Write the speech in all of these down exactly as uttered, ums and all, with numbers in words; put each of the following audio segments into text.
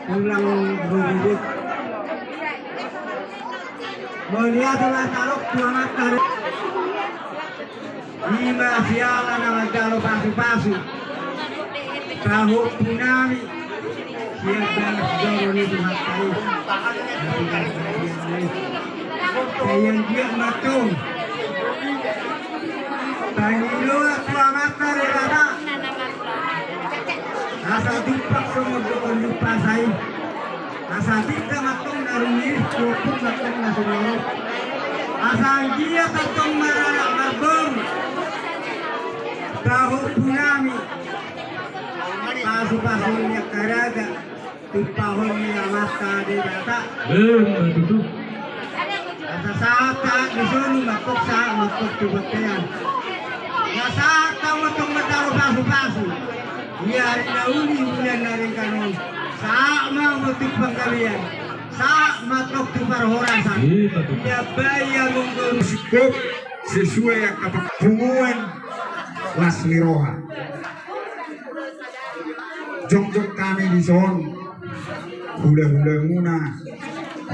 Ulang ribut. Mauliate ma taon on tu Amanta. Ima siala na manjalo pasupasu. Pahompu nami. Sian bagas joro ni Tuhanta i. Sai anggiat ma antong pangidoan tu Amanta Debata. Asa tumpak songon dohot umpasa i. Asa tinta ma antong na rumiris, tumpak ma antong na sumorop. Asa anggiat antong maranak marboru. Pahompu nami. Pasupasu ni angka raja. Tumpahon ni Amanta Debata. Ima tutu. Asa sahat-sahat ni solu ma antong, sahat ma antong tu bontean. Asa sahat ma antong manjalo pasupasu. Di ari na uli, bulan na denggan on. Sahat ma antong tu panggabean. Sahat ma antong tu parhorasan. Ima tutu. Diambai amangboru. Singkop sesuai angka punguan las ni roha. Jongjong hami dison, hula-hulamuna,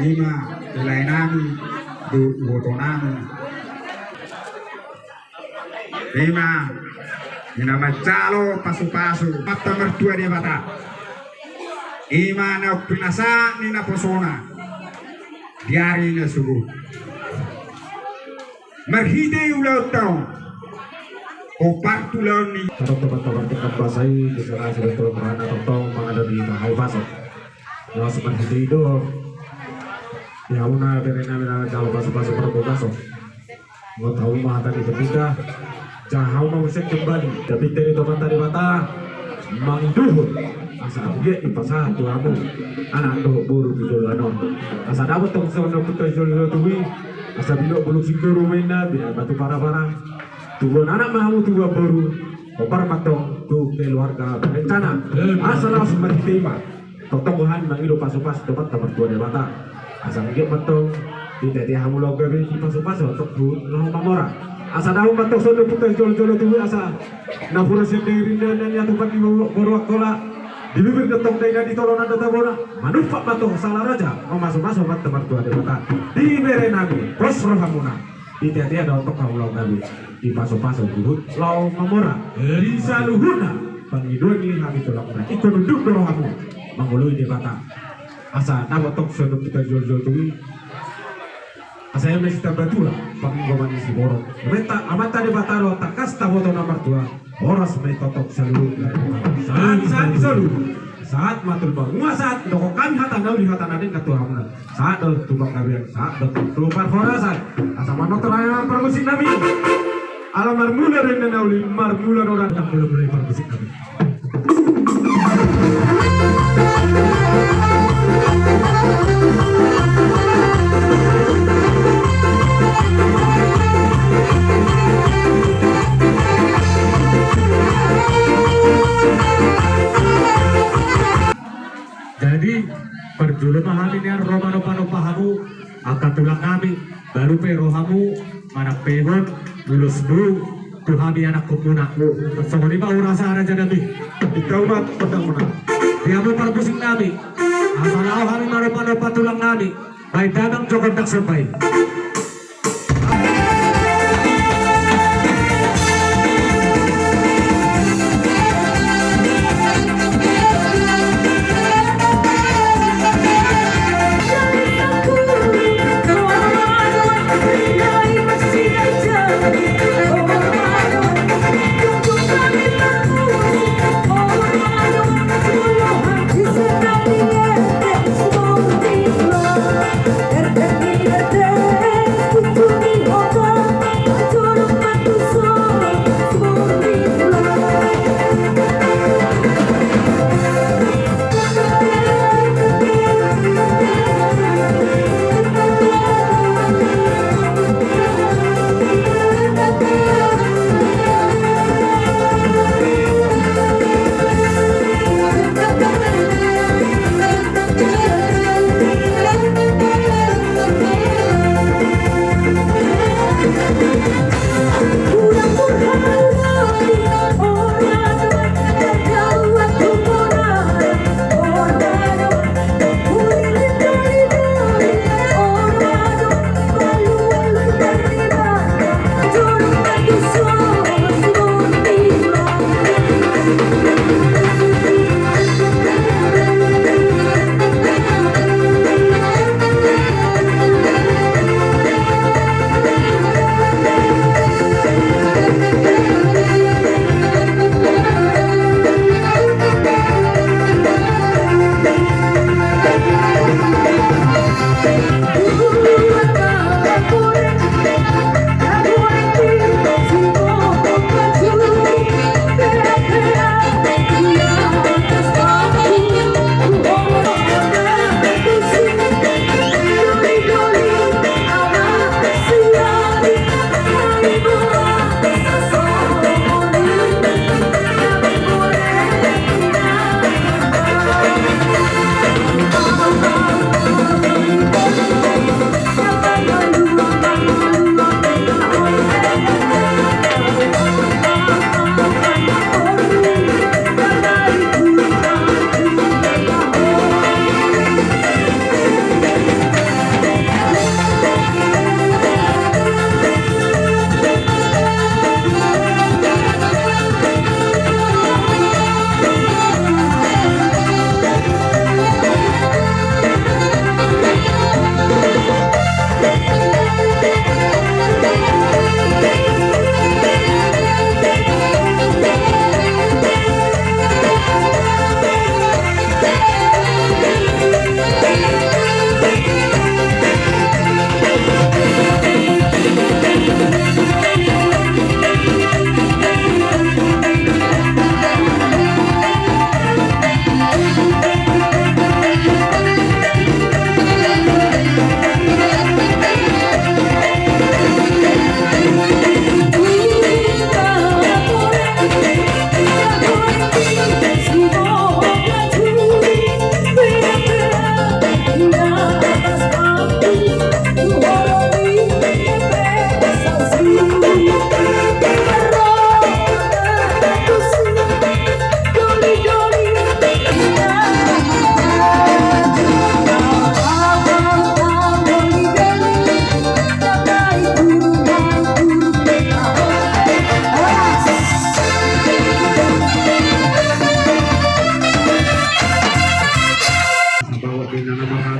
ima, lae nami, dohot iboto nami. Ima, i na manjalo pasupasu Amanta Martua Debata. Ima naung pinasahat ni naposona di ari na sogot. Marhite ulaonta on, hombar tu ulaon ni. Tongtong, tongtong, tongtong, tongtong, basa i, di sana sudah tolong merana, tongtong, mangadopi hau pasu. Laos marhite i do, di hamuna bere nami na manjalo pasupasu, parbogason. Ngot hamu ma hata ni pendita. Jaha hamu ma muse kembali. Tapi tadi topan tadi bata mangidohon asa anggiat dipasahat tu hamu anak dohot boru tu joloan on. Asa dapot tong songon punta jolo-jolo tubu i. Asa bilok bulung singkoru ma inna, binahen batu para-para. Tubuan anak ma hamu, tubuan boru. Hombar ma tong tu keluarga berencana. Asa laos marhite i ma. Tongtong hami mangido pasu-pasu tu Amanta Martua Debata. Asa anggiat ma tong ditia-tia hamu laho gabe, dipasu-pasu tong tu laho mamora. Asa dapot ma tong songon punta jolo-jolo tubu i asa napuran sian denggan ni atupan ni boru Angkola. Di bibir do tong daina, di tolonan do tabona. Manumpak ma tong sala raja mamasu-masu Amanta Martua Debata. Di bere nami, pos rohamuna. Ditia-tia do tong hamu laho gabe, dipasu-pasu huhut laho mamora. Di saluhutna pangidoan ni hami tulangmuna, ingkon unduk do rohamu mangoloi Debata. Asa dapot tong songon punta jolo-jolo tubu i. Asa eme sitambatua panggoman ni siborok. Amanta, Amanta Debata do tangkas taboto na martua. Horas ma i tongtong saluhutna. Sahat, sahat ni solu. Sahat ma tulang, sahat. Dohot hami hata na uli, hata na denggan tu hamuna. Sahat do tu panggabean, sahat do tu parhorasan. Asa manortor hami ma parmusik nami. Ala marmula do inna na uli, marmula do. Ndang mula-mula i parmusik nami. Jadi, parjolo ma hami nian ro manompa-nompa hamu, angka tulang nami, baru pe ro hamu manampehon ulosmu tu hami anakkonmuna. Songon i ma hurasa raja nami. Di hamu parmusik nami. Asa laho hami manompa-nompa tulang nami. Baen damang jo gondang somba i.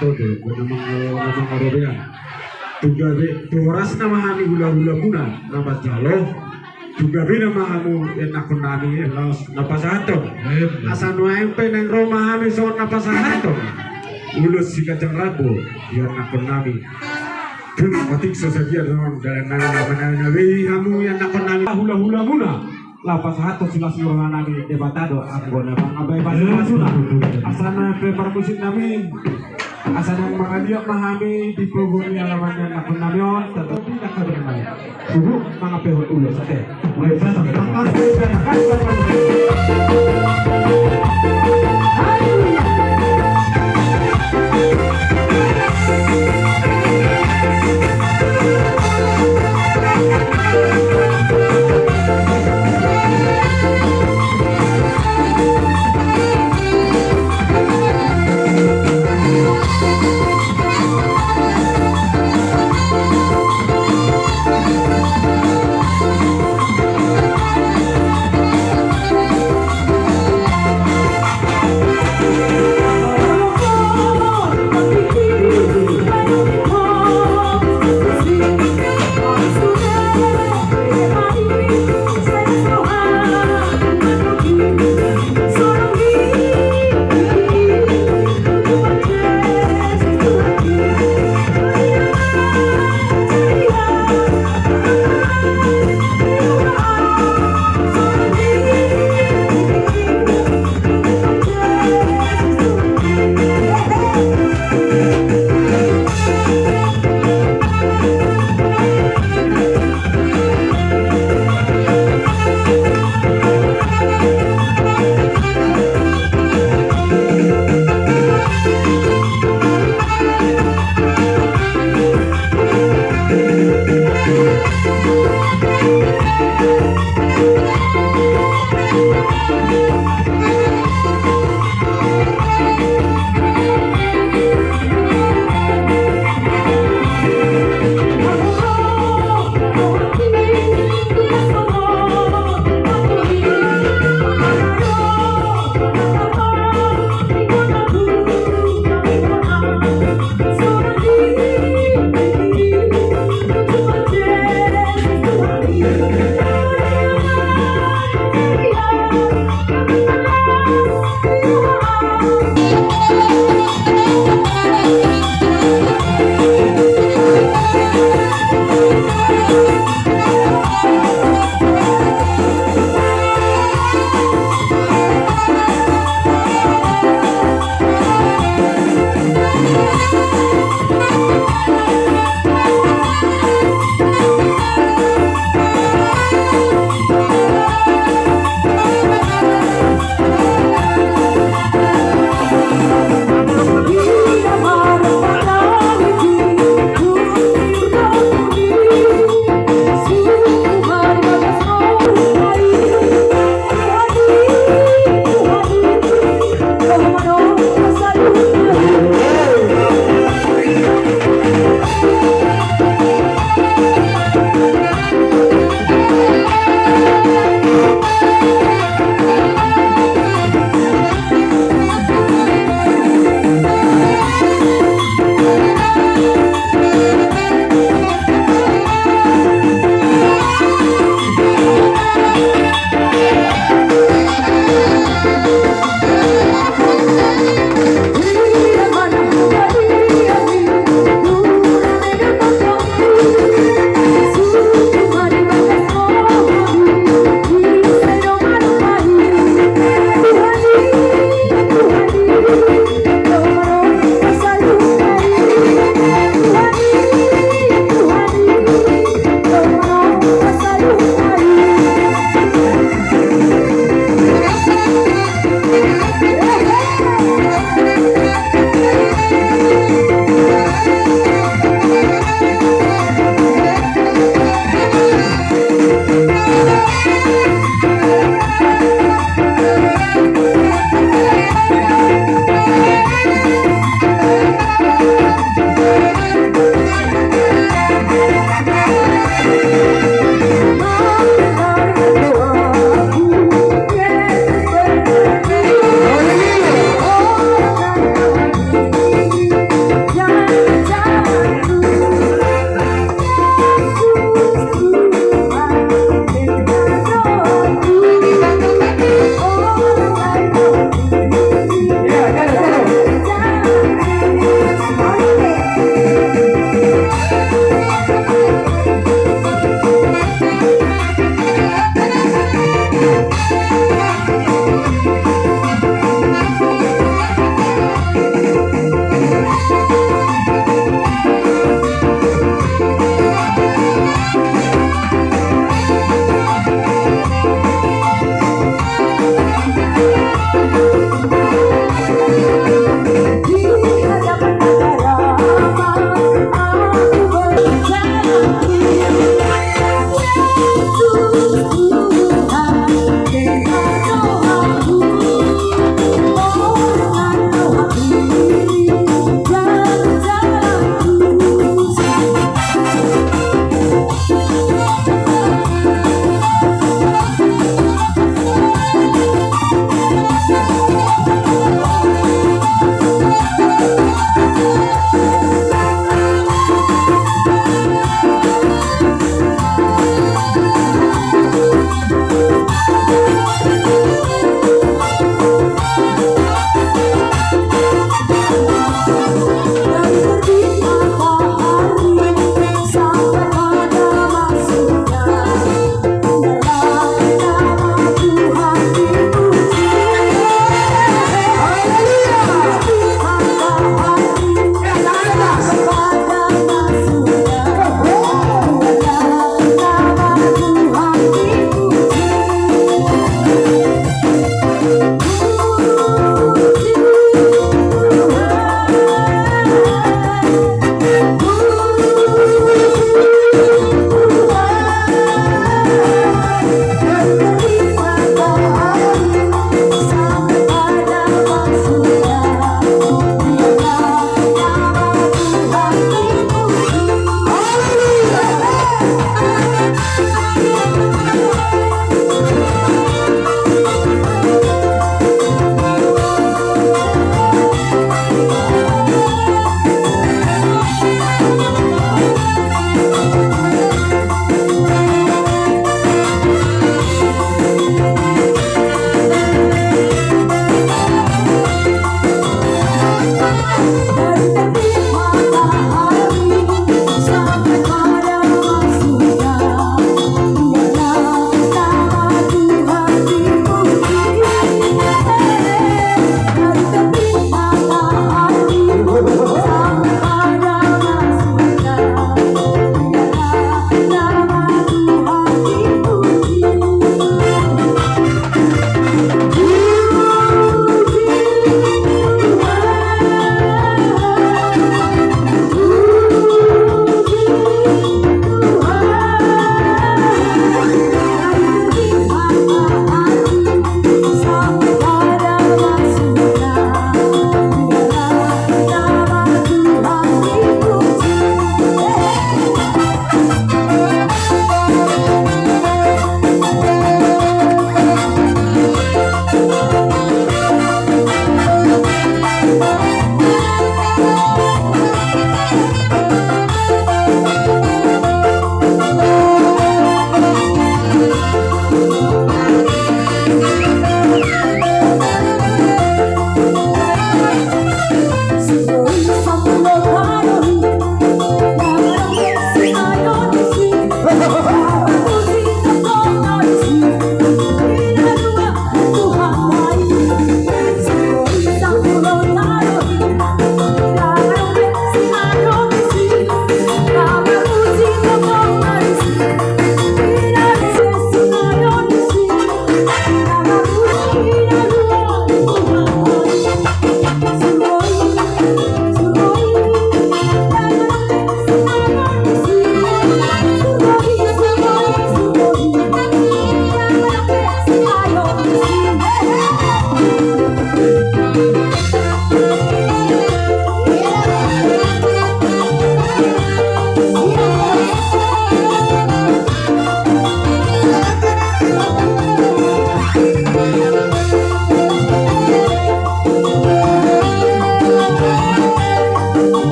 Todo, na mangaro, na mangarobean. Tu gabe, tu horasna ma hami hula-hulamuna na manjalo. Tu gabena ma hamu ianakkonnami, laos na pasahathon. Asa nuaeng pe naeng ro ma hami songon na pasahathon ulos siganjang rambu ianakkonnami. Tung matik so sadia dohon dalannami na mananabei hamu ianakkonnami. Hula-hulamuna. Laho pasahathon silas ni rohanami, Debata do anggo na mangabai pasu-pasuna. Asa nuaeng pe parmusiknami, asa naeng mangaliat ma hami di pogu ni alaman ni anakkonnami on, tetap di anakkonnami. Suhut mangampehon ulos ate.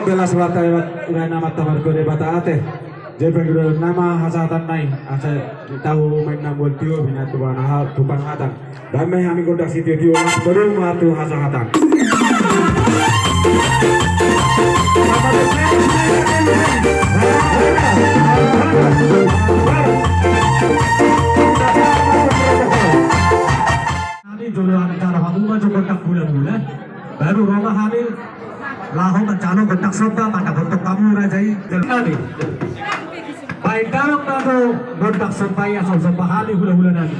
Jelas rata iba, iba nama tabar kode bata ate. Jadi penggudo nama hasahatan nai, asa tahu main nambol tio bina tu panahal, tu panahatan. Dame hami gondang sitio-tio, baru ma tu hasahatan. Hami jolo acara hamu ma jo gondang hula-hula. Baru ro ma hami laho manjalo gondang somba, mandapothon hamu raja i. Jalo hami. Baen damang ma jo gondang somba i, asa somba hami hula-hula nami.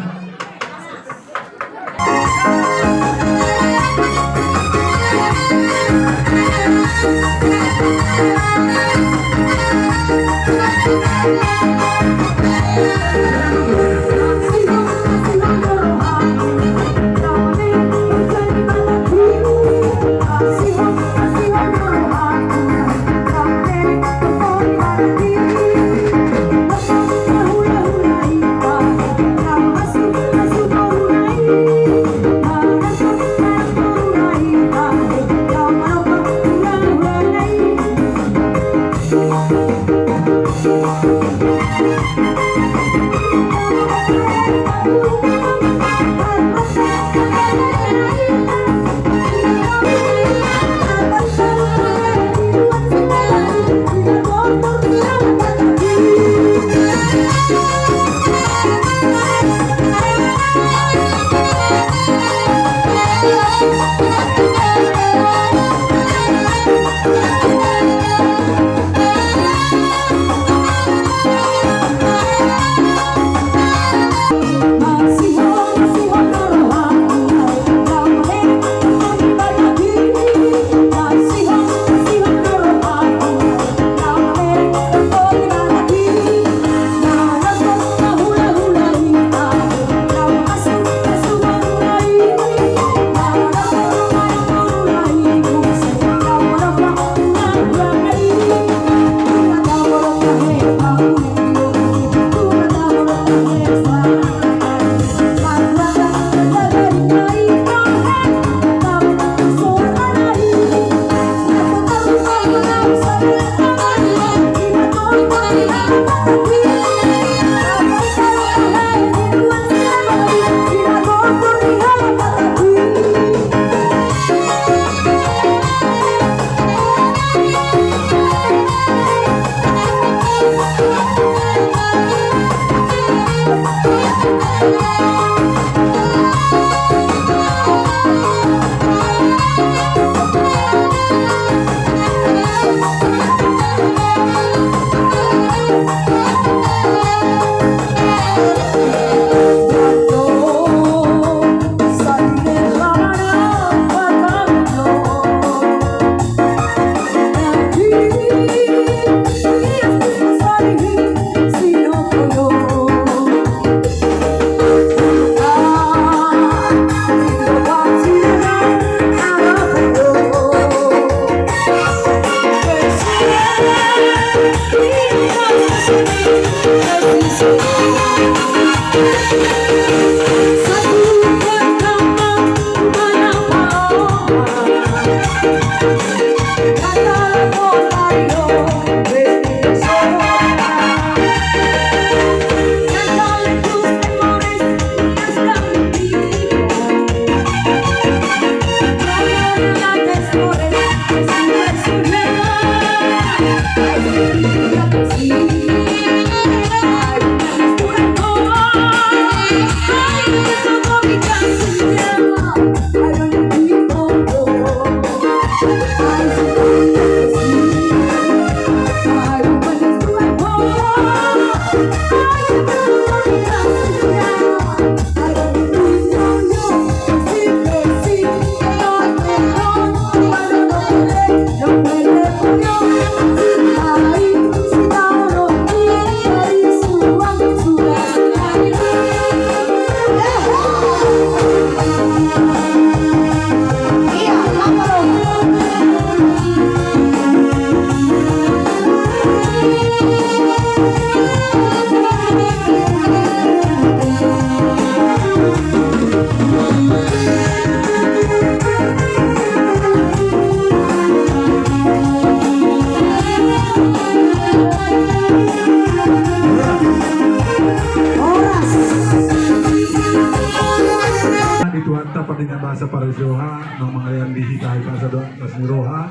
Dengan bahasa Parasi Roha, memang yang di hita hita sadok las ni roha,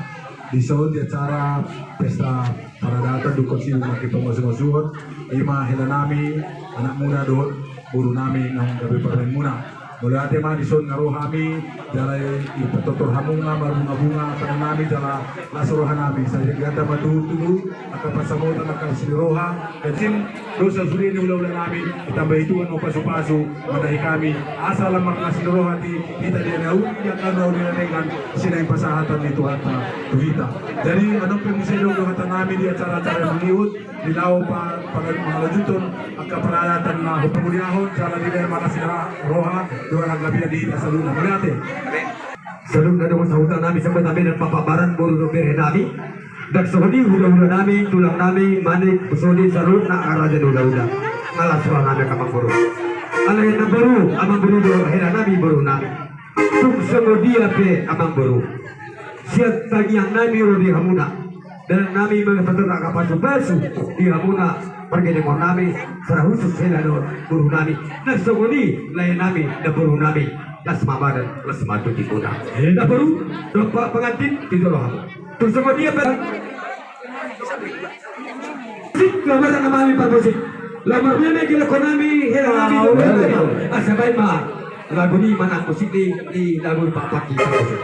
di son di acara pesta paradaton dukon si maki pengasuh-asuhon, ima hela nami, anak muna dohot boru nami nang gabe parumaen muna. Mauliate ma di son nga ro hami, jala i patotor hamu nga marbunga-bunga tana nami jala las roha nami. Sai gata ma tutu angka pansamotan angka las ni roha, ganjang dosa sude ni hula-hula nami, ditambai Tuhan ma pasu-pasu, madahi hami, asa lam marlas ni roha di hita di na uli angka na uli na dengan sinai pasahatan ni Tuhanta tu hita. Jadi adong pe muse do hata nami di acara-acara mangihut, di laho pa, pa, mangalanjuthon angka paradaton na hupamuliahon, jala di na marlas ni roha, dohot angka bia di hita saluhutna. Mauliate. Saluhutna dohot sahuta nami, sampe tame dan papa baran boru dohot bere nami. Dan songon i hula-hula nami, tulang nami, manik, sodi saluhutna angka raja ni hula-hula. Nga las roha nami angka amangboru. Alai namboru, amangboru dohot hela nami boru nami. Tung songon dia pe amangboru, sian tangiang nami ro di hamuna. Dan nami manghatai angka pasu-pasu di hamuna, pargedemon nami, secara khusus hela dohot boru nami. Na songon i lae nami, na boru nami. Las ma badan, las ma tingkina. Namboru, dompak pengantin, di jolo hamu. Tung songon dia pe. Sik, laho marnami parmusik. Laho marnami gila konami, hela nami, asa baen ma. Lagu ni manang musik ni, di lagu papak kita musik.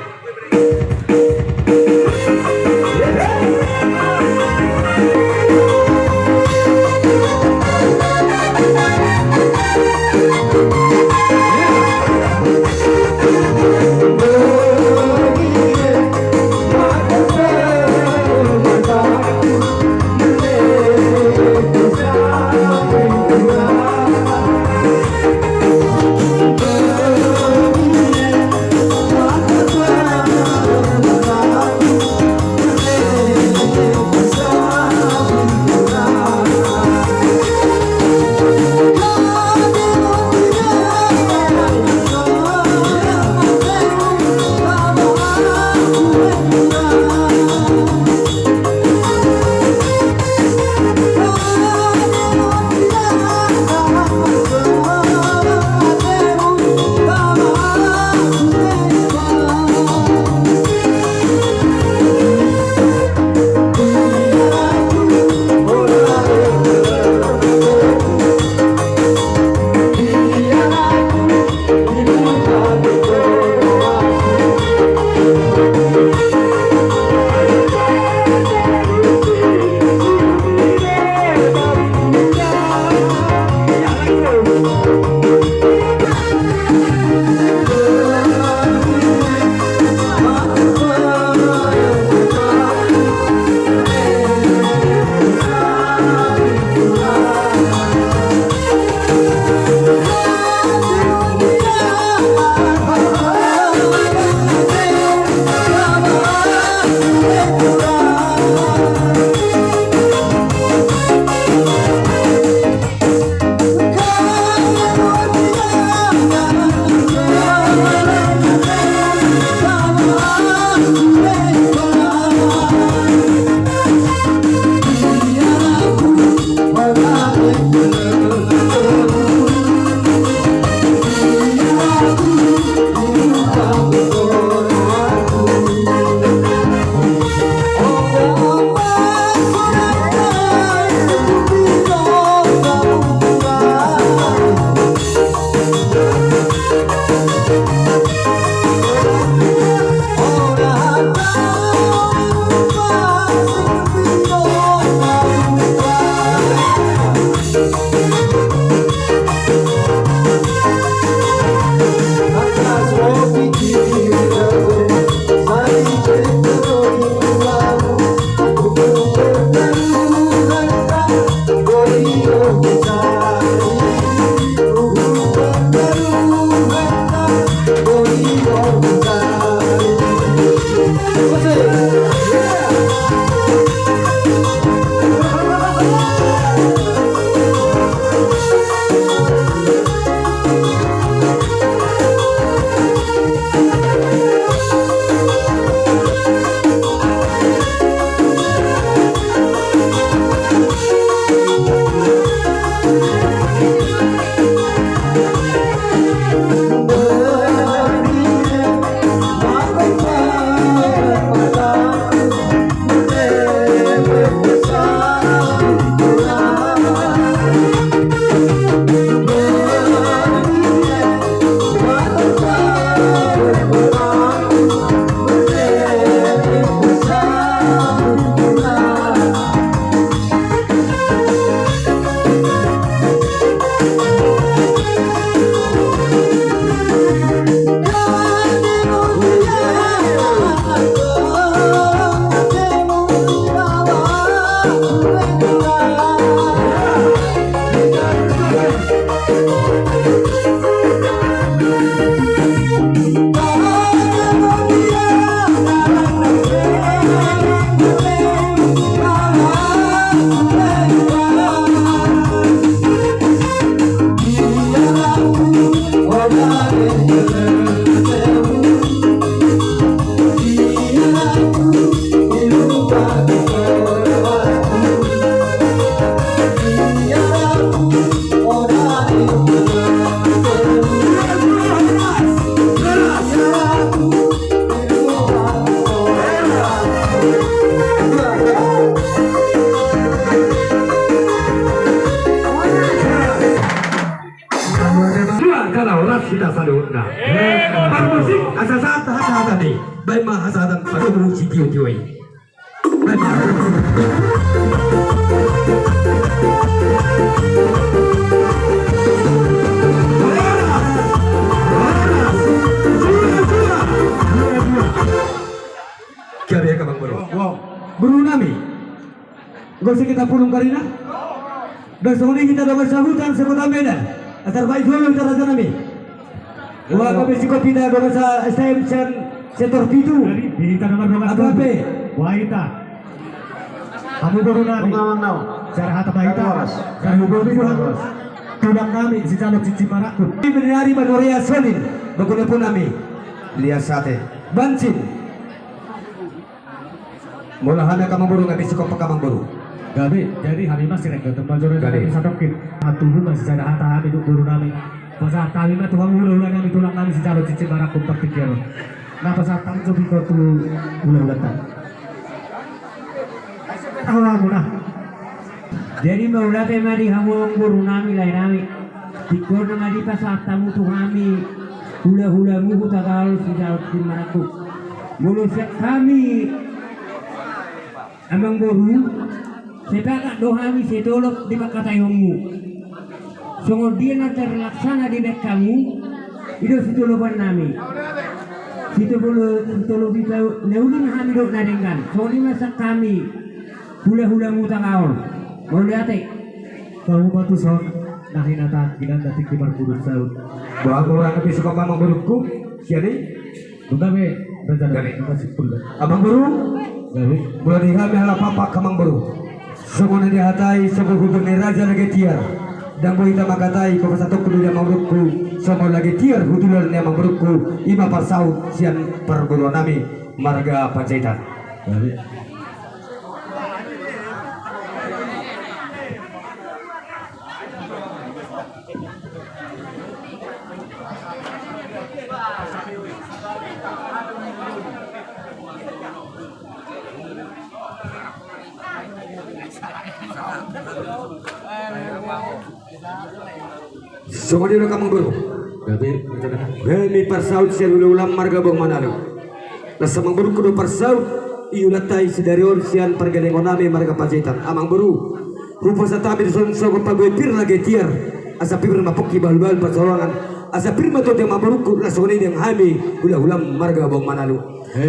Jala horas hita saluhutna. Parmusik, asa sahat hata-hata ni. Baen ma hasahatan padomu sitio-tio i. Baen ma. Horas, horas, jua, jua. Gabe, amang boru. Boru nami. Gosip hita pulung karina. Ndang songon i hita dongan sahuta sekota Medan. Asa tarbaen jolo hita, raja nami. Ua gabe singkop hita dongan sa-S T M sian sektor pitu. Jadi, di hita dongan-dongan. Apa pe? Ua hita. Hamu boru nami. Sian hata bahita. Sian boru nami. Tulang nami sijalo cincin marangkup. Di bini ari manuria sonin. Bakune pun nami. Lias ate. Bancin. Molo hami, amang boru, gabe singkop, amang boru. Gabe, jadi hami ma sirenggot, amang boru, gabe. Hami sadokkin. Atubu ma sisada hata hami dohot boru nami. Pasahat hami ma tu hamu hula-hula nami, tulang nami sijalo cincin marangkup partingkian on. Na pasahat hami jo piko tu hula-hula ta. Tahu hamu na. Jadi mauliate ma di hamu amang boru nami, lae nami. Tingkos na ma dipasahat hamu tu hami hula-hulamu Hutagaol sijalo cincin marangkup. Molo sian hami amang boru, sepakat do hami sitolop di pangkataionmu. Songon dia na terlaksana dibaen hamu, i do sitolopan nami. Sitolo-, sitolopi na uli ma hami dohot na denggan. Songon i ma sian hami hula-hulamu Hutagaol. Mauliate. Pauma tu son na hinataan ginang na tingki marpudun saut. Boha, boha, gabe singkop, amang borungku. Sian i. Gabe, gabe. Amang boru. Gabe. Molo di hami halak Pakpak, amang boru, songon na dihatai songon hudul ni raja lage tiar. Ndang boi hita manghatai, hupasahat hami tu amang borungku, songon lage tiar hudulan ni amang borungku, i ma parsaut sian parboruon nami marga Panjaitan. Gabe. Songon i do, amang boru. Gabe, gabe. Hami parsaut sian hula-hula marga Boang Manalu. Laos amang borungku do parsaut, iulanta i sadari on sian pargellengon nami marga Panjaitan. Amang boru, hupasahat hami do son songon pabue pir lage tiar. Asa pir ma pongki bahul-bahul pansalongan. Asa pir ma tondi amang borungku, laos songon i nang hami hula-hula marga Boang Manalu.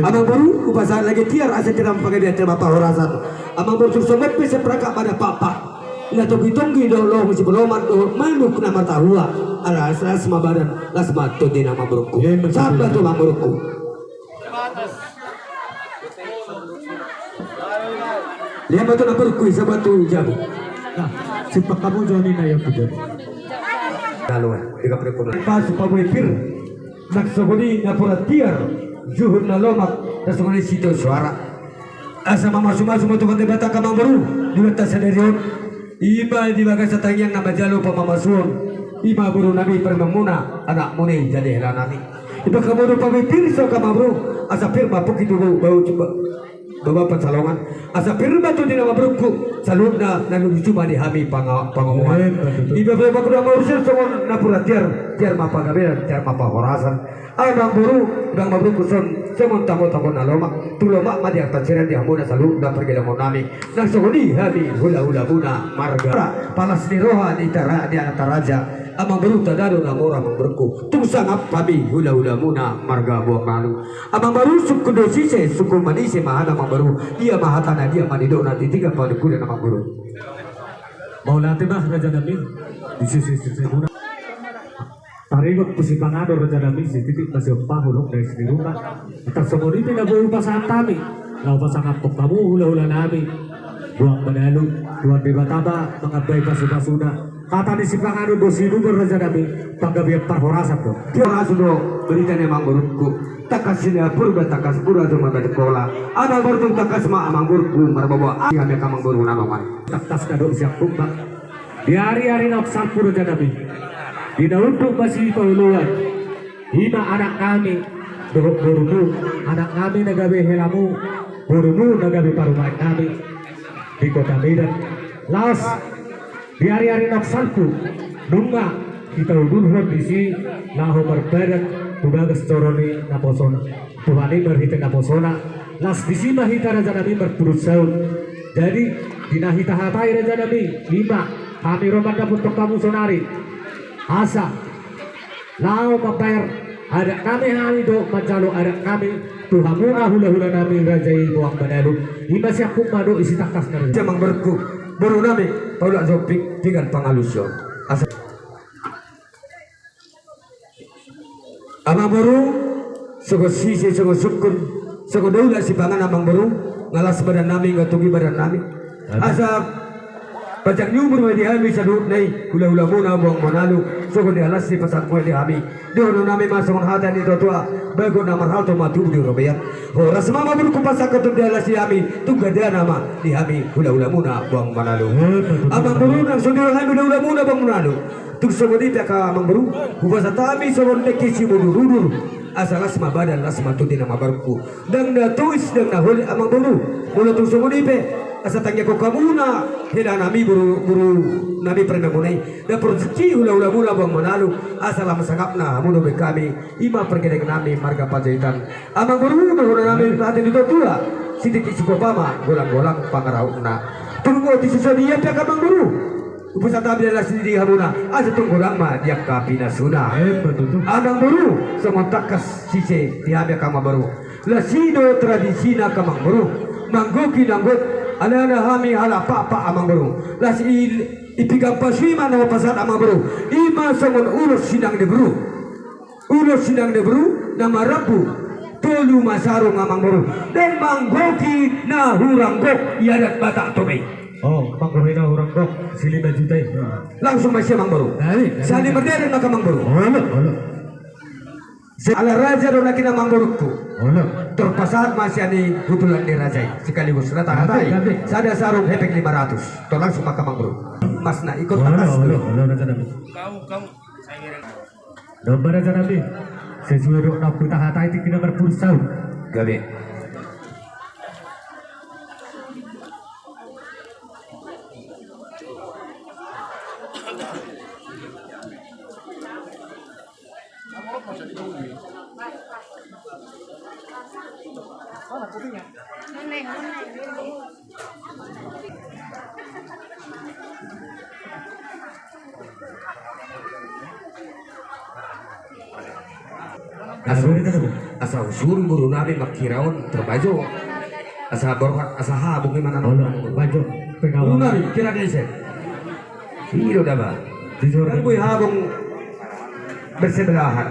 Amang boru, hupasahat lage tiar asa tiar ma panggabean, tiar ma parhorasan. Amang boru, tung songon pe sian perangkat ma na pakpak, na tonggi-tonggi dohot lohong sipaloman dohot manuk na martahua. Alas, las ma badan, las ma tondi nang amang borungku. Sahat ma tu amang borungku. Lihat ma tu amang borungku, sahat ma tu jabu. Nah, simpang hamu jo ni na ia tu jabu. Lalu, eh, tiga puluh. Pasu pabue pir. Nang songon i napuran tiar, juhut na lomak, nang songon i sitio soara. Asa mamasu-masu ma Tuhan Debata, amang boru, di hita sadari on. I ma di bagasan tangiang na manjalo pamamasuon. I ma boru nami parumaenmuna, anakmuna i jadi hela nami. Dibaen hamu do pabue pir songon i, amang boru, asa pir ma pongki tu bahul, bahul, bahul pansalongan. Asa pir ma tondi nang amang borungku, saluhutna na lucu ma di hami panga-, pangomoan. Emma tutu. Iba pe ma hudok amang boru, songon napuran tiar, tiar ma panggabean, tiar ma parhorasan. Amang boru, amang borungku, son songon tanggo-tanggo na lomak, tung lomak ma di angka panseran di hamuna saluhutna pargellengon nami. Nang songon i hami hula-hulamuna marga. Palas ni roha ni tara-, ni anak taraja. Amang boru, tanda do na mora, amang borungku, tung sangap hami hula-hulamuna marga Boang Manalu. Amang boru, sungkun do sise, sungkun manise ma hata, amang boru. Dia ma hata na dia ma nidokna, di tingki panungkunan, amang boru. Mauliate ma, raja nami, di sise-sisemuna. Taringot tu sipanganon, raja nami, sititi ma siompa, holong dais ni ruma. Antong songon i pe na boi hupasahat hami, laho pasangaphon hamu hula-hula nami Boang Manalu, Tuhan Debata ma mangambai pasu-pasuna. Hata ni sipanganon do sinuhor, raja nami, panggabean parhorasan do. Horas do berita ni amang borungku. Tangkas si na Purba, tangkas Purba tu ma Batik Kola. Amang boru, tung tangkas ma amang borungku marboa-boa. Ai hami amang boru na mangan. Tangkas na dok siampung ma. Di ari-ari naung salpu, raja nami, di na unduk masipaoloan, i ma anak nami dohot borumu, anak nami na gabe helamu, borumu na gabe parumaen nami di Kota Medan. Laos di ari-ari naung salpu, nunga Hita udurhon disi laho marpadan tu bagas joro ni naposona. Tuhan i marhite naposona. Las disi ma hita raja nami marpudun saut. Jadi di na hita hatai raja nami, ima hami ro mandapothon hamu sonari. Asa laho mambayar adat nami hami do manjalo adat nami tu hamuna hulahula nami raja i Boang Manalu. Ima sian hamu ma do isi tangkas na raja. Amangborungku, boru nami, paulak jo pinggan pangalusion. Asa Amangboru, songon sise, songon sungkun, songon daula sipanganon amangboru, nga las badan nami, nga togi badan nami. Asa panjang ni umur ma di hami saluhutna i, hulahulamuna Boang Manalu, songon dia las ni pasahat muna di hami. Dohonon nami ma songon hata ni tuatua, bagot na marhalto ma tubu di robean. Horas ma amangborungku pasahathon dia las di hami, tung gandana ma di hami hulahulamuna Boang Manalu. Amangboru, nang songon dia hami hulahulamuna Boang Manalu. Tung songon i pe angka amangboru, hupasahat hami songon dengke simudurudur. Asa las ma badan, las ma tondi amangborungku. Ndang na tois, ndang na holit amangboru. Molo tung songon i pe, asa tangiangkon hamuna hela nami boru, boru nami parumaen muna i. Dapot rejeki hulahulamuna Boang Manalu. Asa lam sangap na hamu dohot hami. Ima pargeleng nami marga Panjaitan. Amangboru, dohonon nami hata ni tuatua. Sititi sikopa ma, golanggolang pangarahutna. Tung boti so sadia pe angka amangboru. Hupasahat hami las di hamuna, asa tung godang ma di angka pinasuna. Amangboru, songon tangkas sise di hami angka amangboru. Las i do tradisina angka amangboru. Manggohi nanggot, alana hami halak Pakpak amangboru. Las i, i pinggan pasu i ma na hupasahat amangboru. Ima songon ulos sinang ni boru. Ulos sinang ni boru na marambu tolu ma sarung amangboru. Dang manggohi na hurang gok i adat Batak Toba i. O, manggohi na hurang gok, si lima juta i. Langsung ma sian amangboru. Sali mardere ma angka amangboru. Olo, olo. Ala raja do nangkin amangborungku. Olo. Tor pasahat ma sian i hutulan ni raja i. Sekaligus na tahatai. Sada sarung hepeng lima ratus. Tor langsung ma angka amangboru. Mas na ikut. Olo, olo, olo, raja nami. Domba raja nami, sesuai dohot na hutahatai tingki na marpudun saut. Gabe. Asa, asa husuru boru nami manghira on, tor bajo. Asa borhat, asa habong i ma na. Olo, bajo. Boru nami, hira do ise. I do daba. Kan boi habong bersebelahan.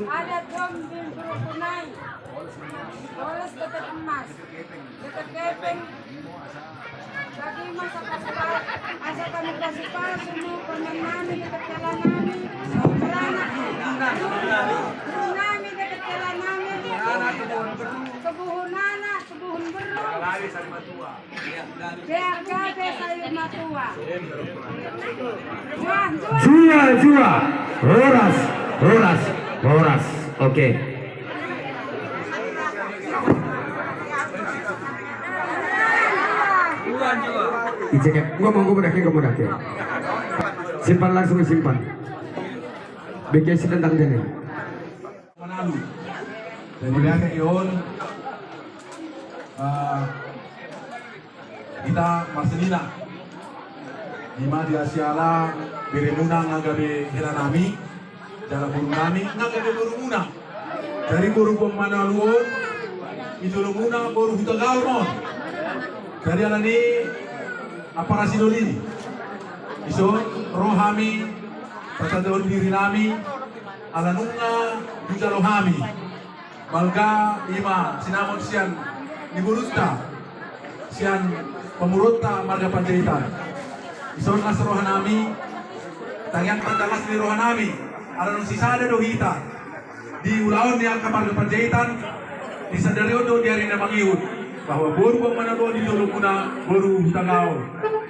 Adat dom di Beruku nai. Oles dohot emas. Dohot kepeng. Bagi masa pasupasu, asa hami pasupasu, parumaen nami, dohot hela nami, beranak. Boru nami, dohot hela nami. Tubuhon anak, tubuhon boru. Biar gabe sayur matua. Jua, jua. Horas, horas, horas. Oke. Icek ya. Gua mau, gua mau dake, gua mau dake. Simpan langsung, simpan. Bikin sedendang jadi. Manalu. Jadi, on, eh, hita marsenina. Ima di asi ala beremuna nga gabe hela nami, jala boru nami nga gabe borumuna. Jadi boru Boang Manalu on, di jolomuna boru Hutagaol on. Jadi alani i, apa rasidoli. Dison ro hami, pasahathon diri nami, ala nunga dijalo hami. Balga ima sinamot sian ni borunta, sian pamoruonta marga Panjaitan. Dison las roha nami, tangiang tanda las ni roha nami, ala naung sisada do hita. Di ulaon ni angka marga Panjaitan, di sadari on dohot di ari na mangihut, bahwa boru Boang Manalu on di jolomuna boru Hutagaol.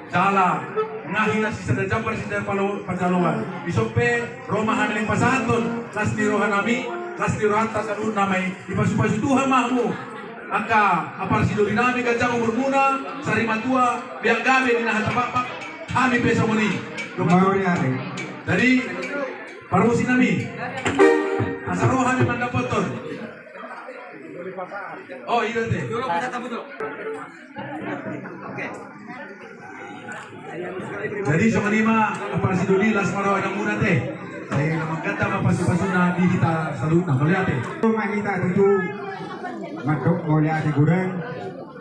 Jala nga hita sisada jambar sisada palo-, panjaloan. Dison pe ro ma hami naeng pasahathon las ni roha nami, Las ni rohanta saluhutna ma i, dipasupasu Tuhan ma hamu angka apala sidoli nami, ganjang umurmuna, sari matua, biar gabe di na hata pakpak, hami pe songon i. Jadi parmusik nami, asa ro hami mandapothon. Oh, iya, te. Jadi songon i ma, apala sidoli, las ma roha ni hamuna, te. Sai na mangganta ma pasupasuna di hita saluhutna, mauliate. Ro ma hita tutu mandok mauliate godang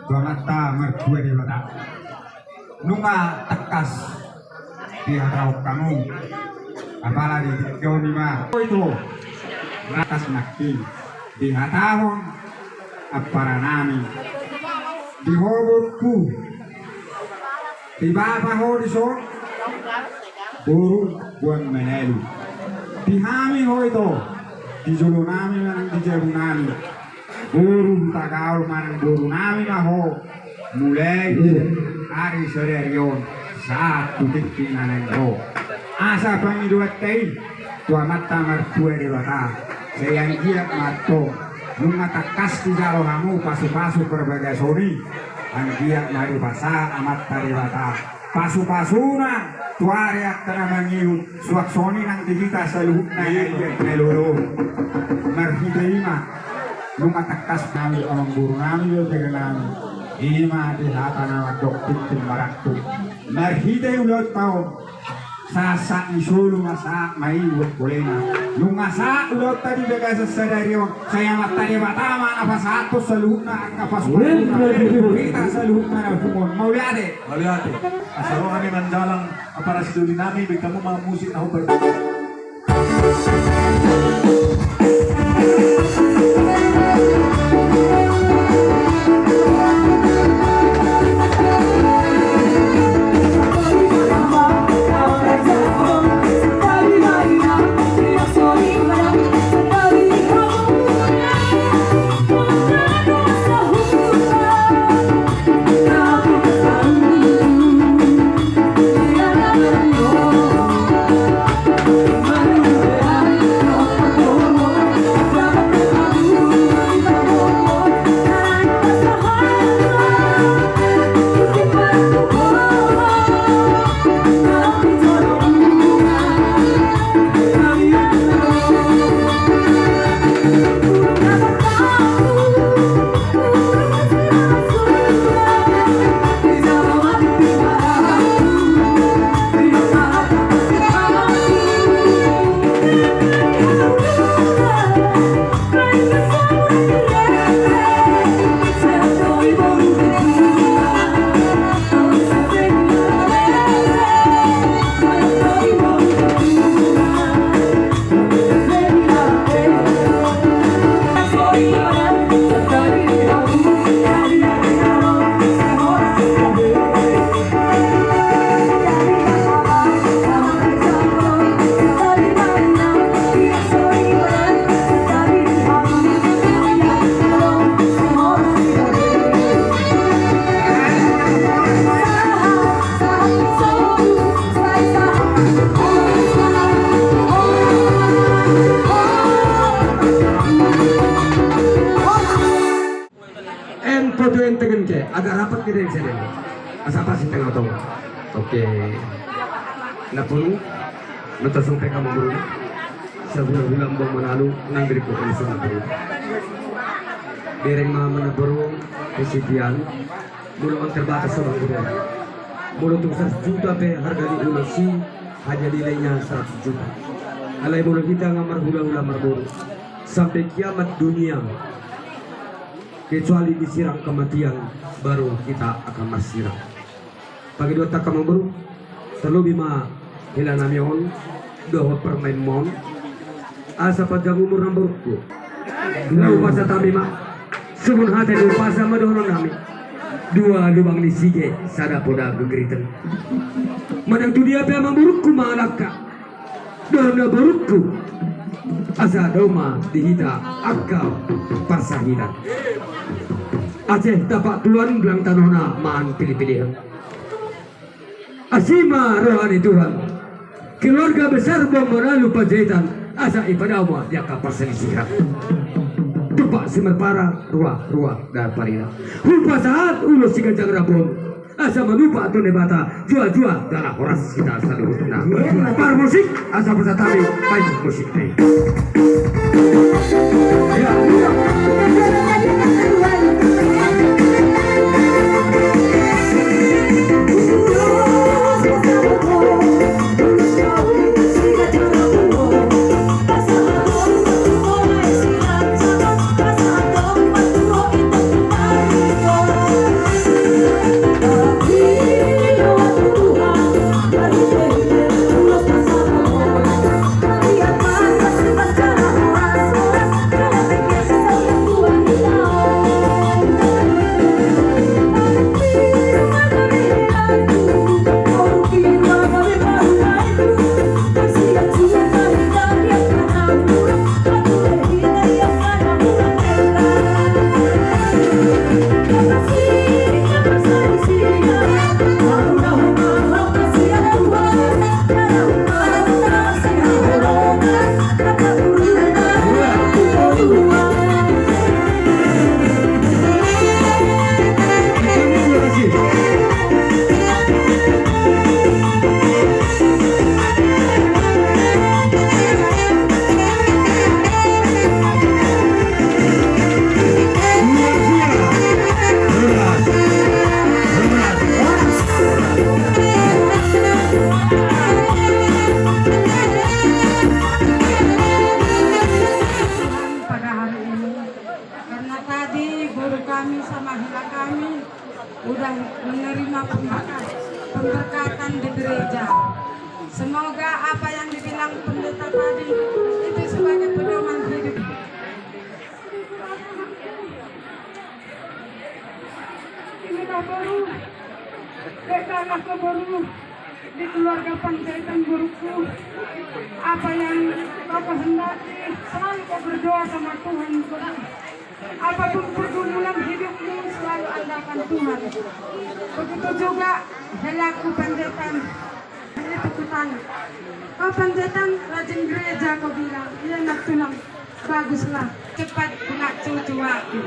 tu Amanta Martua Debata. Nunga tangkas dihatahon hamu, apala di tingki on i ma. Ito, tangkas nangkin dihatahon ampara nami, di ho boruku, di bapa ho dison, boru boan manalu. Di hami ho ito, di jolo nami manang di jabu nami, boru Hutagaol manang boru nami ma ho. Mulai ari sadari on sahat tu tingki na naeng ro, asa pangidoanta i tu Amanta Martua Debata, sai anggiat ma antong nunga tangkas dijalo hamu pasupasu parbagason i, anggiat ma dipasahat Amanta Debata pasupasuna tu ari angka na mangihut. Suang songon i nang di hita saluhutna na lolo. Marhite i ma, nunga tangkas nami amangboru nami, bere nami, i ma di hata na mandok tintin marangkup. Marhite ulaonta on, sahat ni solu ma sahat ma i buat bolena. Nunga sahat ulaonta di bagasan sadari on, sai Amanta Debata ma na pasahathon saluhutna angka pasupasuna tu hita saluhutna na pungu on. Mauliate. Mauliate. Asa ro hami manjalang apala sidoli nami, baen hamu ma musik na hombar. Ento tu ente ke agak rapat kita yang sedang. Asa pas di tengah tong. Oke. Napun, nonton sampai kamu dulu. Sabula-bula mbang manalu nang dari kota ini sudah perlu. Dereng mama na baru kesidian. Mula uang terbatas seorang guru. Mula tung seratus juta pe harga di ulos si hanya nilainya seratus juta. Alai mula hita nggak marhula-hula marboru sampai kiamat dunia. Kecuali disirang kematian, baru kita akan marsirang. Pangidoan ta amangboru, terlebih ma hela nami on dohot parumaenmon, asa panjang umur amangborungku. Laho pasahat hami ma songon hata ni umpasa ma dohonon nami: Dua lubang ni sige, sada poda gegeritan. Manang tu dia pe amangborungku mangalangka dohot amangborungku, asa dao ma di hita angka parsahitan. Aceh tapak tuan, bilang tanohna maan pilih-pilihan. Asi ma roha ni Tuhan. Keluarga besar Boang Manalu Panjaitan Asa ipadao ma di angka parsalisihan. Tumpak simarpara, ruar, ruar na parina. Hupasahat ulos siganjang rambon. Asa manupa tu Debata, jua-jua jala horas hita saluhutna. Parmusik, asa pasahat hami main musik ni. Pada hari ini, karena tadi guru kami sama hela kami udah menerima pemberkat-, pemberkatan di gereja. Semoga apa yang dibilang pendeta tadi itu sebagai pedoman hidup. Ini dah boru. Dek, anakku boru. Di keluarga Panjaitan, boruku. Apa yang kau kehendaki, selalu kau berdoa sama Tuhan, boru. Apapun pergumulan hidupmu, selalu andalkan Tuhan. Begitu juga helaku Panjaitan. Itu kutanya. Kau Panjaitan rajin gereja, kau bilang. Iya, nak, tulang. Baguslah. Cepat punya cucu aku.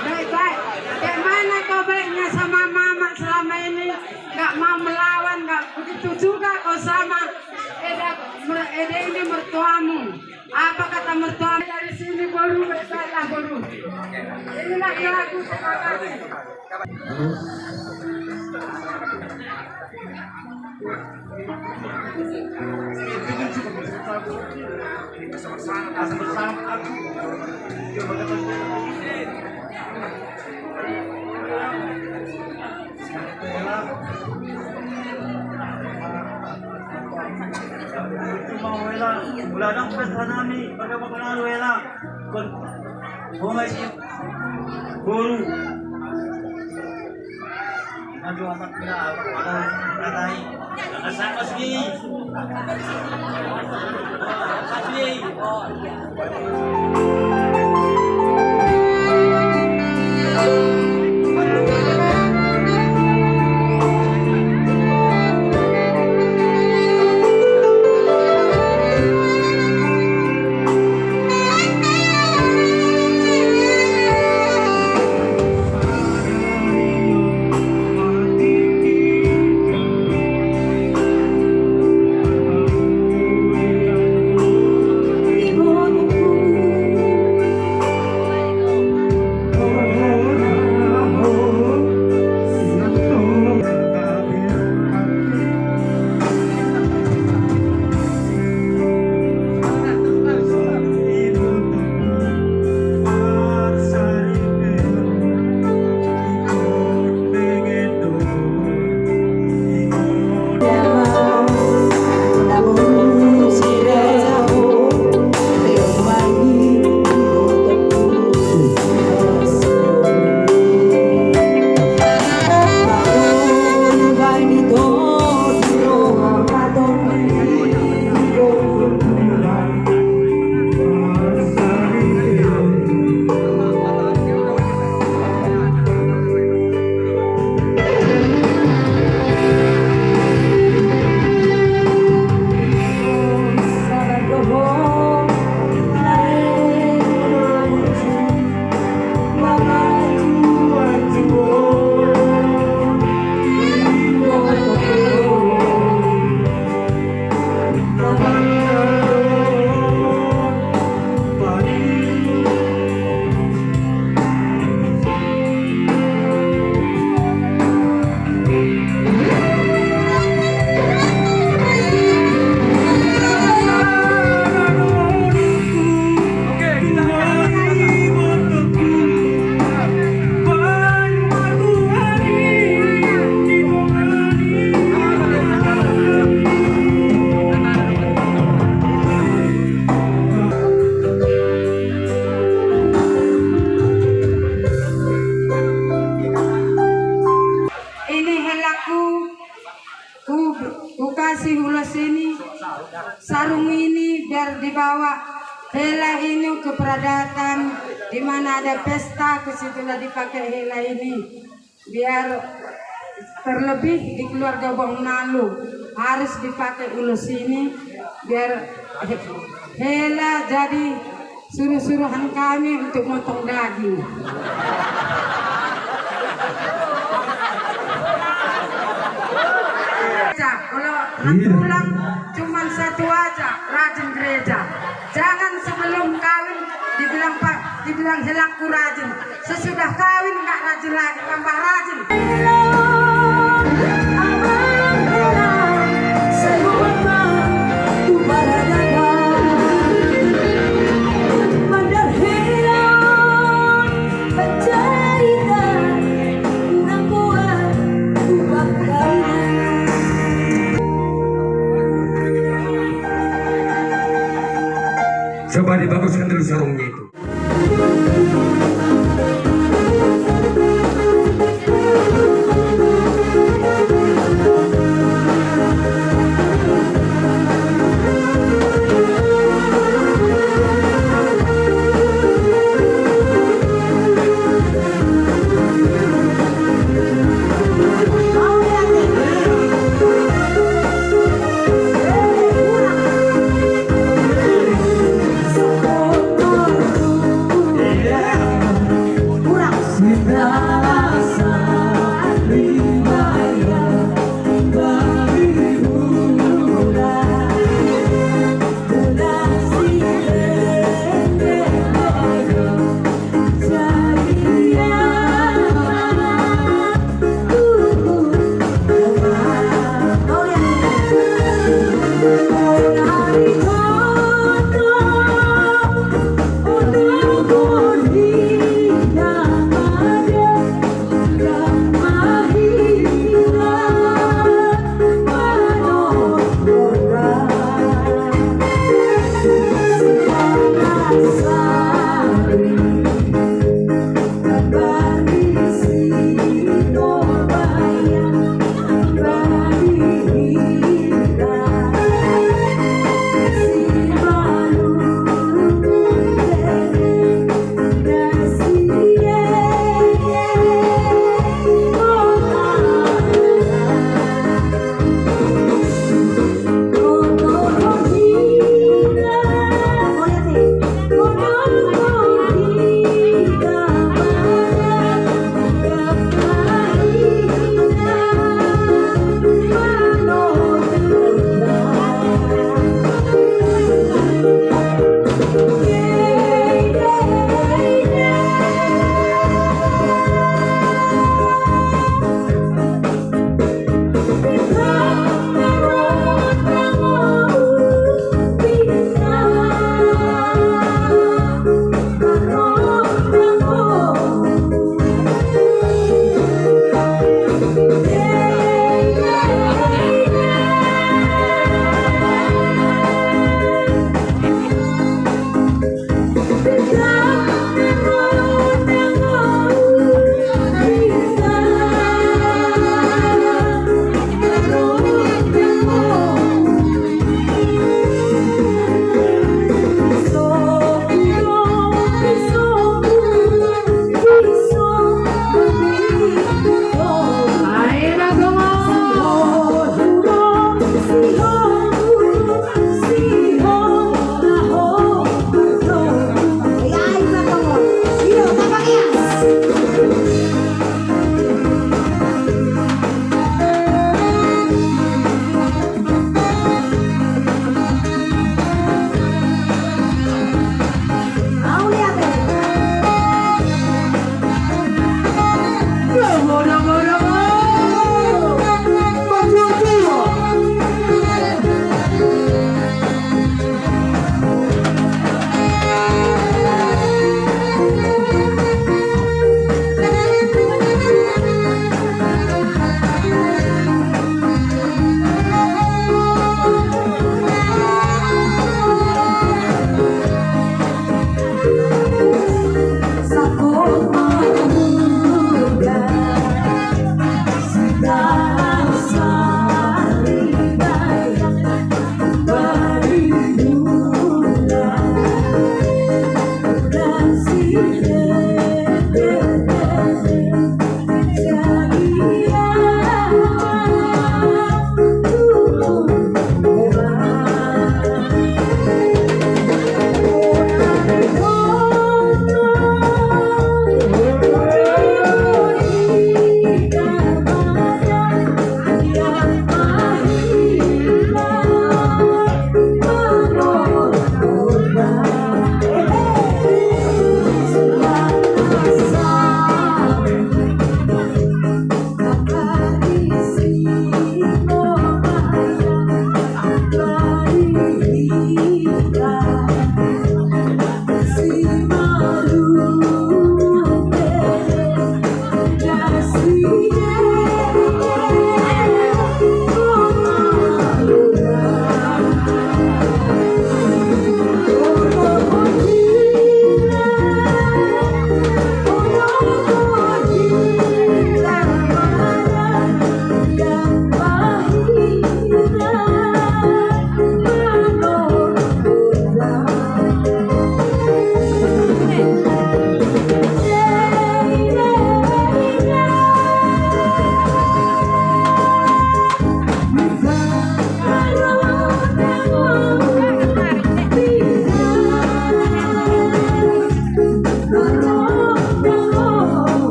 Baik, baik. Kayak mana kau baiknya sama mama selama ini? Nggak mau melawan, nggak begitu juga kau sama Eda, mer-, Eda ini mertuamu. Apa kata mertua? Dari sini baru, baiklah baru. Inilah lagu, terima kasih. Mauela, mula dang pesta nami, pada mauela, kon, ho ma i, boru. Aduh, anak muda, anak muda, anak muda, anak muda. Dibawa hela ini ke peradaban, di mana ada pesta, ke situlah dipakai hela ini. Biar terlebih di keluarga Bang Nalu harus dipakai ulos ini, biar he-, hela jadi suruh-suruhan kami untuk motong daging. Kalau pulang cuman satu aja, rajin gereja. Jangan sebelum kawin dibilang, "Pak," dibilang, "Helangku rajin." Sesudah kawin nggak rajin lagi, tambah rajin. Coba dibaguskan dulu sarungnya itu.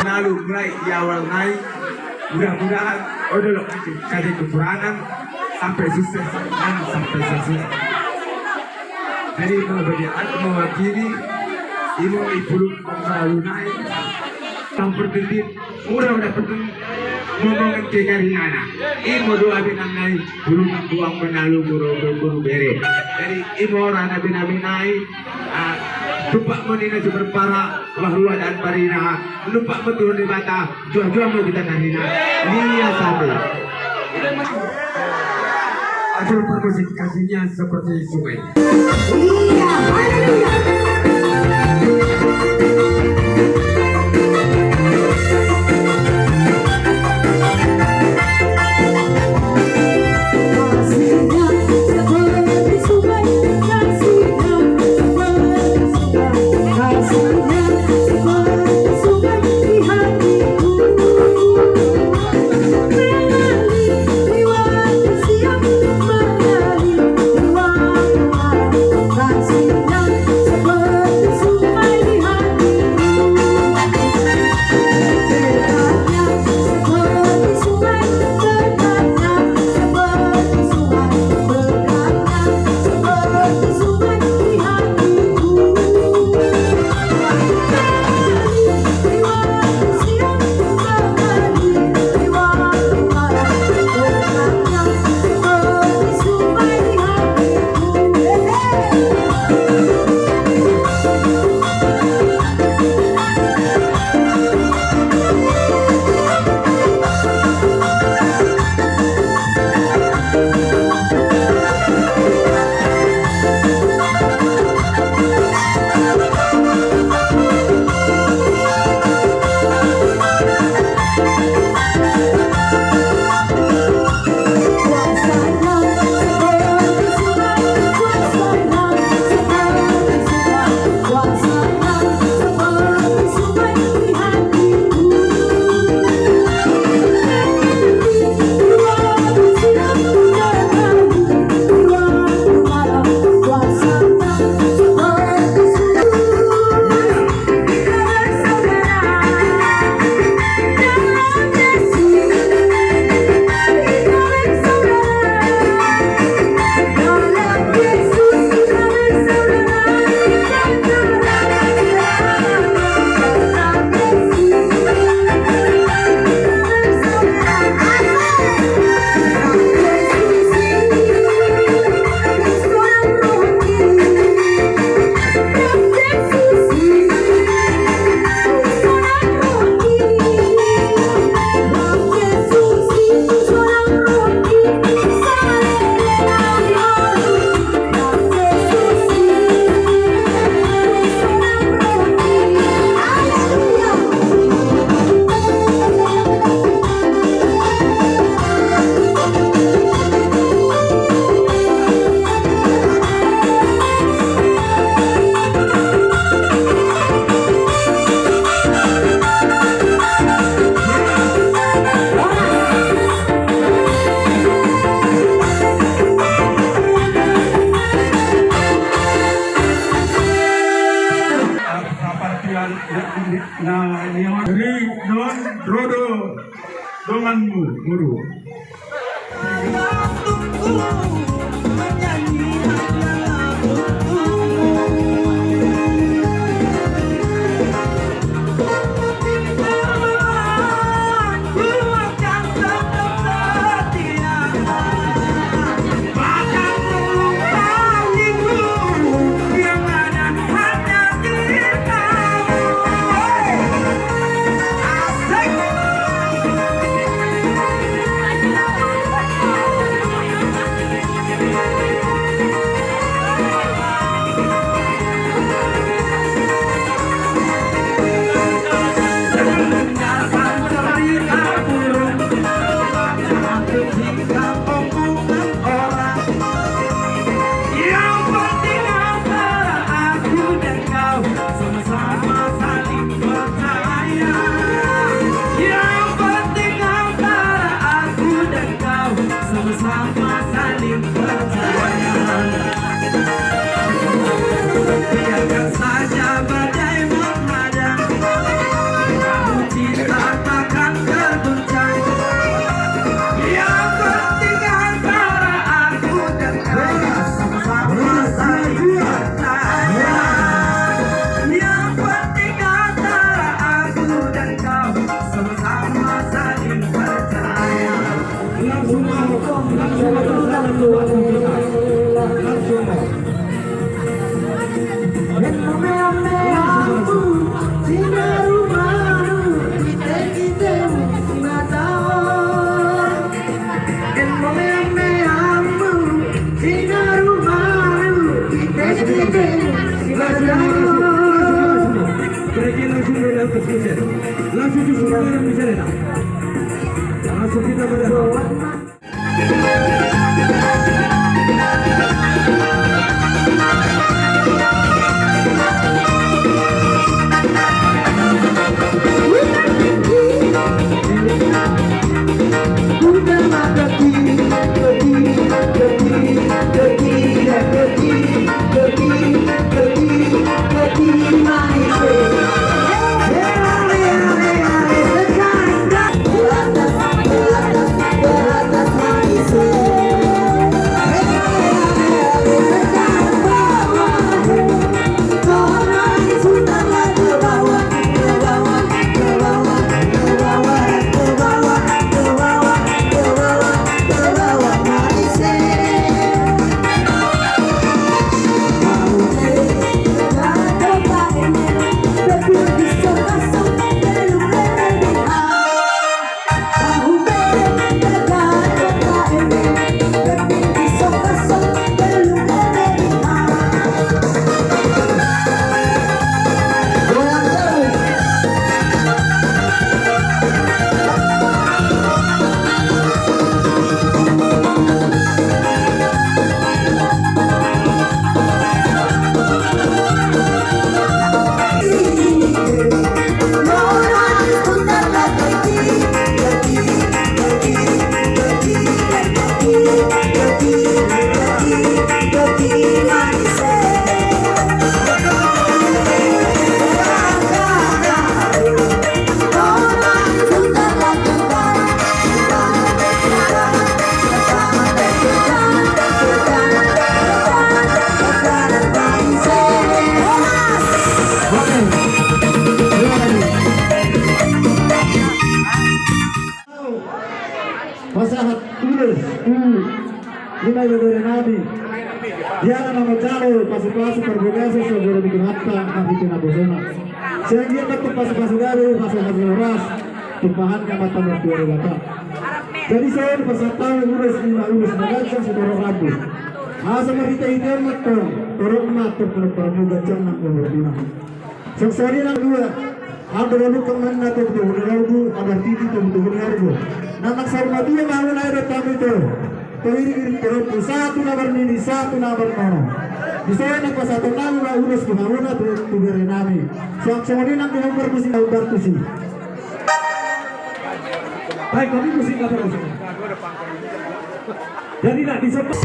Lalu mulai di awal nai, mudah-mudahan odol hata kekurangan sampai sukses dan sampai sukses. Jadi mau bagi aku mewakili, imo i pulung pangalalu nai, tampar titit, mura udah peteng, ngomong ke karinana. Imo doa binang nai, pulung buang menalu guru guru bere. Jadi imo rana binang nai, ah, tupak menina super para, bahwa dan parina, lupa betul di mata, jual-jual mau kita karina. Iya, sampai. Atur permusikannya seperti sungai. Iya, haleluya. Na, na, na, ri, non, ro do, donganmu, guru. Yang penting antara aku dan kau sama-sama saling percaya. Yang penting antara aku dan kau sama-sama saling percaya. Biarkan saja badai menghadang, cinta takkan tergoncang. Yang penting antara aku dan kau sama-sama saling percaya. Yang penting antara aku dan kau sama-sama saling percaya. Langsung mau, langsung mau, langsung mau, langsung mau. Langsung kita berdoa. Pasahat ulos. Hmm. Ima ibebere nami. Ia na manjalo pasupasu parbagason saudara di Tuhanta, na hita na bosona. Sai ia tetap pasupasu gabe, pasupasu horas, tumpahan ni Amanta Martua Debata. Jadi songon i pasahat hami ulos, ima ulos na ganjang sitorop rambu. Asa marhitehite on ma antong, torop ma antong pinompar ni ganjang nang umur. Saksari nang dua, andor alukan manna tobu-tobu ni lombu, andor titi tobu-tobu ni horbo. Nang saur matua ma hami na edo tami to, to iring-iring torop, sahat tu na marnini, sahat tu na marnono. Di son nang pasahaton nami ma ulos tu hamuna tu, tu bere nami. Suang songon i nang di hombar musik, hombar tusi. Baik, kami musik apa musik? Jadi nak disebut.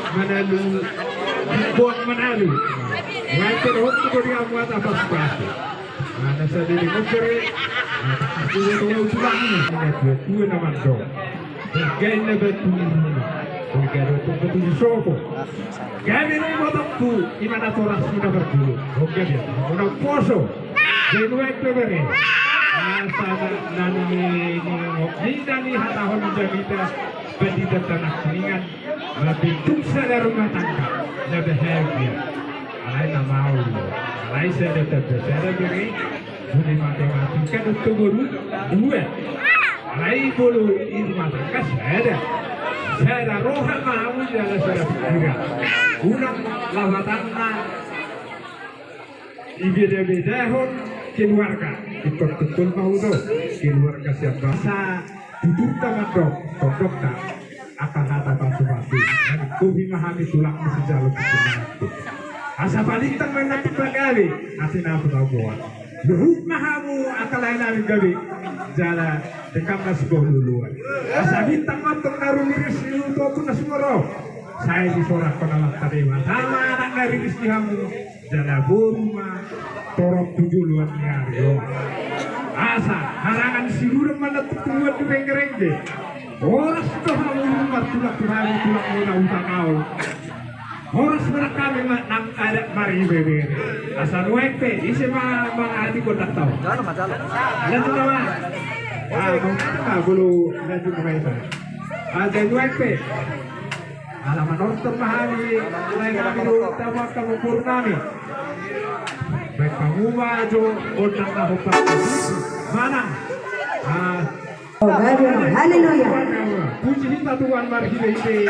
Manalu, buat manalu. Nanti rohku dari amuat apa sepatu. Mana saya dari motor. Aku tahu tulangnya. Ini dua dua nama dong. Bagian na batu. Bagian itu batu di sopo. Gabe na i botongku, ima na torasmu na parjolo. Oke dia, muna poso. Jadi wae bebere. Asa na ni ni ni ni hatahon jamita. Badi tatanak kuningan. Mabintung sada rumah tangga. Na bahagia. Alai na mau. Alai sada tanda sada bere. Buli matematika do tu boru dua. Alai bulu i rumah tangga sada. Sada roha ma hamu jala sada pikiran. Unang lapatanna ibeda-bedahon keluarga. Ipotpotpon ma hamu do keluarga sian basa. Tuturta mandok tondokta. Angka hata patu-patu. Nang kopi ma hami tulang masijalo pikiran. Asa palintang ma nanti pagabe. Asa na aku tahu boan. Luhut ma hamu angka lae nami gabe. Jala dekam na sibol luluan. Asa bintang mantong na rumiris di luto pun na sumoro. Sai disorak panamat tadi ma sama anak na riris di hamu. Jala boru ma torop tu joloan ni ari on. Asa harangan siluran ma na tutuan di rengge-rengge. Horas do hamu martulak tu hamu tulang muna utang au. Horas ma nang hami ma nang adat maribebere. Asa nuaeng pe ise ma mangahati gondang tau. Jalo ma jalo. Lanjut ma. Ah, bulu lanjut ma ita. Ah, jadi nuaeng pe. Ala manortor ma hami. Lae nami do tamu angka mukurnami. Baik panguba jo gondang na hopat. Manang. Ah. Haleluya. Puji hita Tuhan marhite-hite.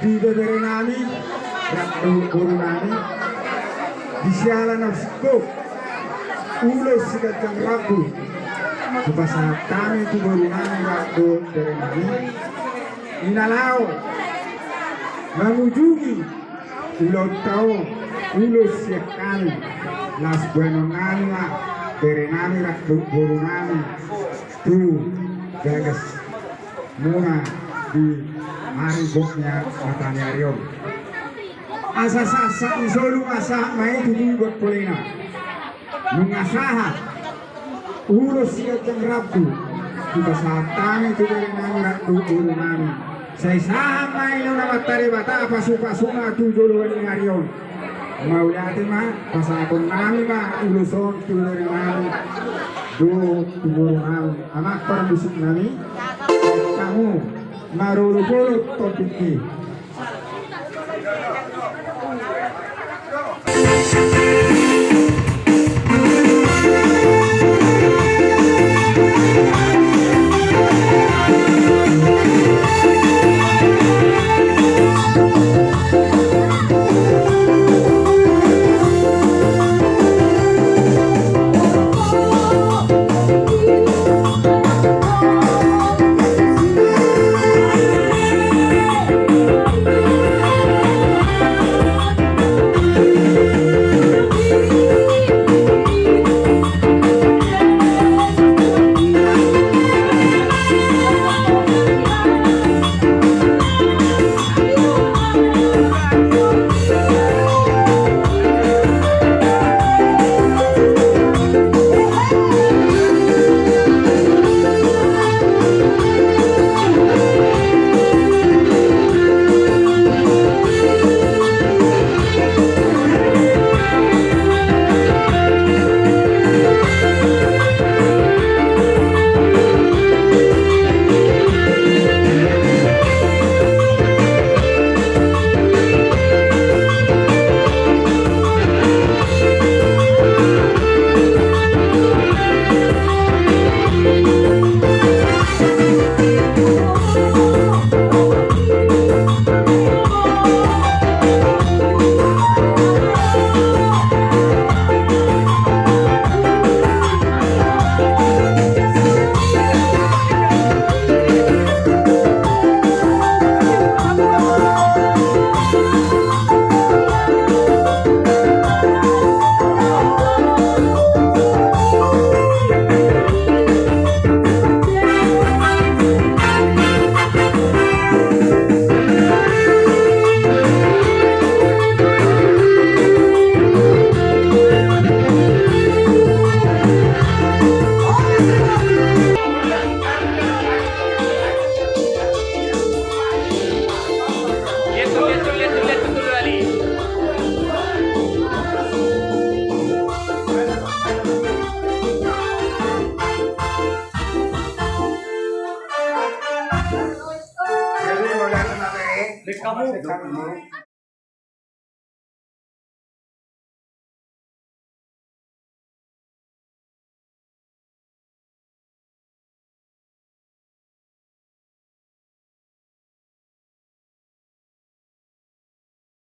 Di bebere nami, rap dohot boru nami, di siala na singkop ulos siganjang rambu, hupasahat hami tu boru nami rap dohot bere nami, i na laho mangujungi ulaonta on, ulos sian hami, laos boanon nami ma bere nami rap dohot boru nami tu bagas muna di ari gok ni mata ni ari on. Asa sahat ni solu, asa ma i tu tubu angka polena. Nunga sahat ulos siganjang rambu, hupasahat hami tu bere nami rap dohot boru nami. Sai sahat ma i nang Amanta Debata pasupasuna tu joloan ni ari on. Mauliate ma, pasahaton nami ma ulos on tu bere nami dohot tu boru nami. Amang parmusik nami, hamu marolopolop topik i.